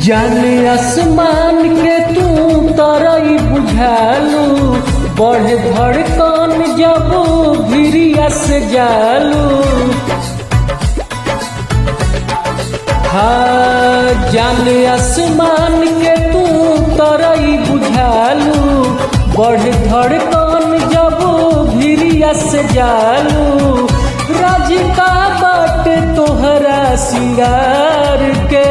जाने आसमान के तू तरई बुझालू, बढ़े धड़कन जब भिरिया से जालू। हाँ, जाने आसमान के तू तरई बुझालू, बढ़े धड़कन जब भिरिया से जालू। राज का बाट तोहरा सिंगार के,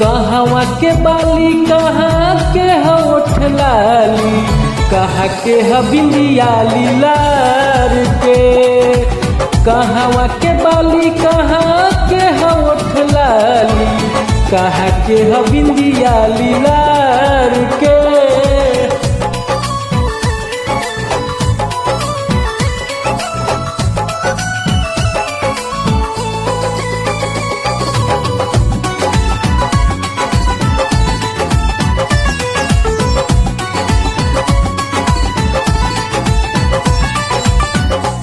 कहवा के बाली कहाँ के होठ लाली, कहाँ के ह बिंदिया लार के। कहवा के बाली कहाँ के होठ लाली, कहाँ के ह बिंदिया लार के।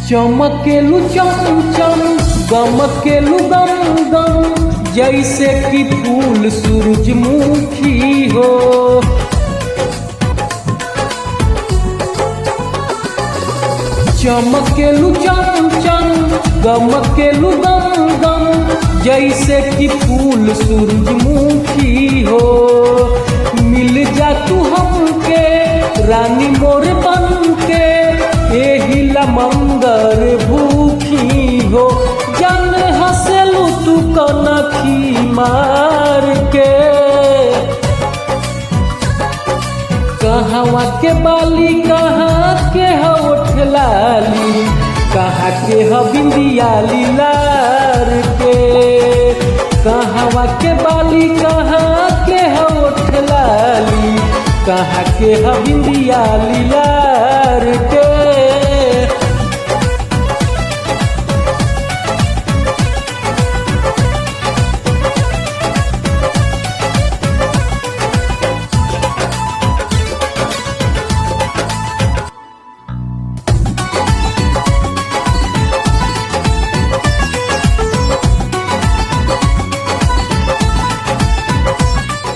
चमकेलू चम चम गमकेलू गम गम, जैसे कि फूल सूरजमुखी हो। चमकेलू चम चम गमकेलू गम गम, जैसे कि फूल सूरजमुखी हो। मिल जा तू हमके रानी मोर बन के, एही ला मंगर भूखी हो। जन हंसलू तू कनखी मार के, कहवा के बाली कहाँ के होठ लाली, कहाँ के ह बिंदिया लार के। कहवा के बाली कहाँ के होठ लाली, कहाँ के ह बिंदिया लार के।